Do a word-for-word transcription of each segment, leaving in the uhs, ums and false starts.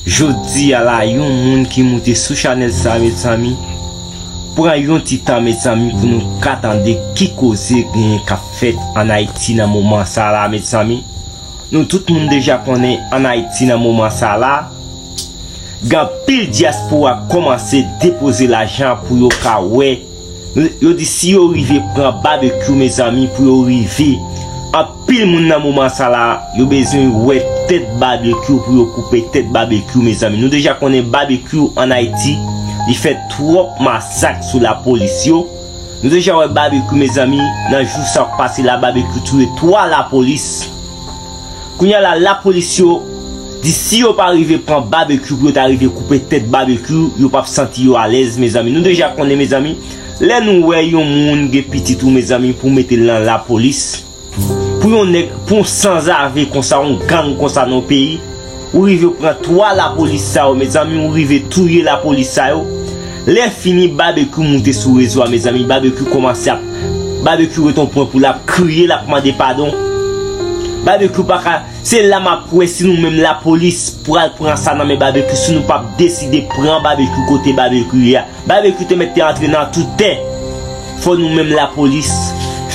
Jodi a la, yon moun ki moute sou chanèl sa, mezanmi, pran yon ti tan, mezanmi, pou nou ka tande ki koze genyen k ap fèt ann Ayiti nan moman sa la, mezanmi. Nou tout moun deja konnen ann Ayiti nan moman sa la, gen anpil dyaspora k kòmanse depoze lajan pou yo ka wè. Yo di si yo rive pran Babekyou, mezanmi, pou yo rive. Anpil moun nan moman sa la, yo bezwen wè tèt Babekyou pou yo koupe tèt Babekyou, mezanmi. Nou deja konnen Babekyou ann Ayiti, li fè twòp masak sou lapolis yo. Nou deja wè Babekyou, mezanmi, nan jou sa k pase la, Babekyou touye twa lapolis. Kounye a la, lapolis yo di si yo pa rive pran Babekyou pou yo ta rive koupe tèt Babekyou, yo p ap santi yo alèz, mezanmi. Nou deja konnen, mezanmi, lè nou wè yon moun gen pitit ou, mezanmi, pou mete l nan lapolis, pou yon nèg, pou yon sanzave konsa, yon gang konsa nan yon peyi, ou rive pran twa lapolis sa yo, mezanmi, ou rive touye lapolis sa yo. Lè fini, Babekyou moute sou rezo a, mezanmi, Babekyou kòmanse ap, Babekyou ret yon pwen pou l ap kriye, l ap mande padon. Babekyou pa ka, se la m ap wè si nou menm lapolis pral pran sa nan men Babekyou, si nou p ap deside pran Babekyou kote Babekyou ye a. Babekyou te mèt te antre nan tout tè. Fò nou menm lapolis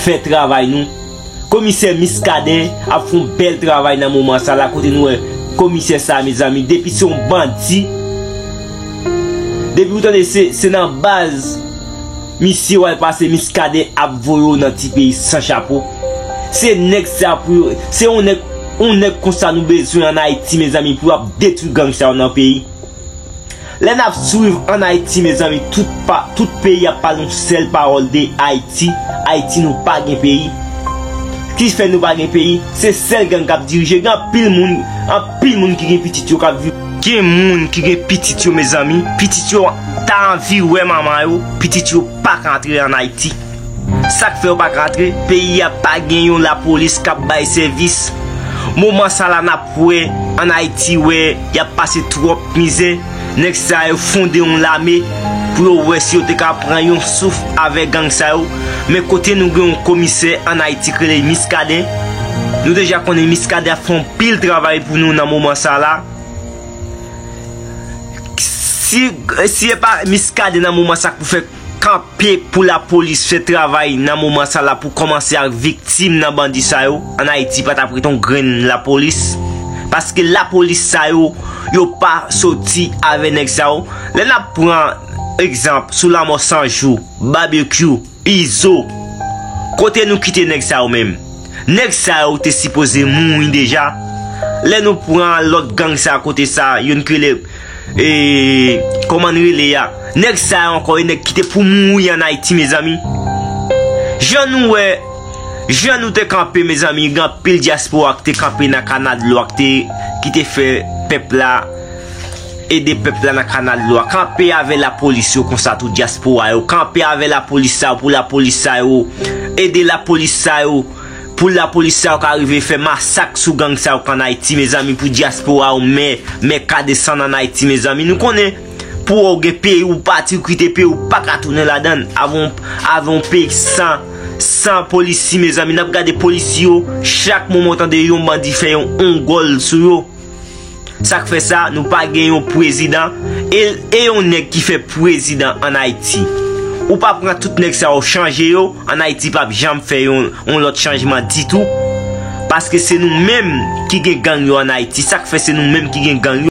fè travay nou. Komisè Miskaden ap fè yon bèl travay nan moman sa la, kote nou wè komisè sa, mezanmi, depi se yon bandi, depi ou tande se, se nan baz misye w al pase, Miskaden ap voye w nan ti peyi san chapo. Se nèg sa pou yo, se yon nèg, yon nèg konsa nou bezwen ann Ayiti, mezanmi, pou yo ap detwi gang sa yo nan peyi. Lè n ap swiv ann Ayiti, mezanmi, tout pa, tout peyi ap pale yon sèl pawòl de Ayiti. Ayiti, nou pa gen peyi. Ki fè nou pa gen peyi? Se sèl gang k ap dirije. Gen anpil moun, anpil moun ki gen pitit yo k ap viv. Gen moun ki gen pitit yo, mezanmi. Pitit yo ta anvi wè manman yo. Pitit yo pa ka antre ann Ayiti. Sa k fè yo pa ka antre? Peyi a pa gen yon lapolis k ap bay sèvis. Moman sa la n ap wè ann Ayiti, wè y ap pase twòp mizè. Nèg sa yo fonde yon lame pou yo wè si yo te ka pran yon souf avèk gang sa yo. Men kote nou gen yon komisè ann Ayiti k rele Miskaden. Nou deja konnen Miskaden ap fè yon pil travay pou nou nan moman sa la. Si, si e pa Miskaden nan moman sa k pou fè kanpe pou lapolis fè travay nan moman sa la pou kòmanse ak viktim nan bandi sa yo, ann Ayiti pa t ap ret yon grenn lapolis. Paske lapolis sa yo, yo pa soti avè nèg sa yo. Lè n ap pran egzanp sou lanmò San Jou, Babekyou, Izo, kote nou kite nèg sa yo menm? Nèg sa yo te sipoze mouri deja. Lè nou pran lòt gang sa kote sa, youn ki rele, e, kòman n rele a? Nèg sa yo ankò, e nèg ki te pou mouri ann Ayiti, mezanmi. Jan nou wè, jan nou te kanpe, mezanmi, gen anpil dyaspora ki te kanpe nan Kanal Dlo a, ki te, ki te fè pèp la ede pèp la nan Kanal Dlo a. Kanpe avè lapolis yo konsa tou, dyaspora yo. Kanpe avè lapolis sa yo pou lapolis sa yo ede lapolis sa yo. Pou lapolis sa yo ka rive fè masak sou gang sa yo k ann Ayiti, mezanmi, pou dyaspora yo, mè, mè ka desann ann Ayiti, mezanmi. Nou konnen, pou ou gen peyi ou pati, ou kite peyi ou, pa ka tounen ladan l. Avè yon, avè yon peyi san, san polisi, mezanmi. N ap gade polisi yo, chak moman w tande yon bandi fè yon, yon gòl sou yo. Sa k fè sa, nou pa gen yon prezidan, e, e yon nèg ki fè prezidan ann Ayiti. Ou pa pran tout nèg sa yo chanje yo, ann Ayiti p ap janm fè yon, yon lòt chanjman ditou. Paske se nou menm ki gen gang yo ann Ayiti. Sa k fè se nou menm ki gen gang yo.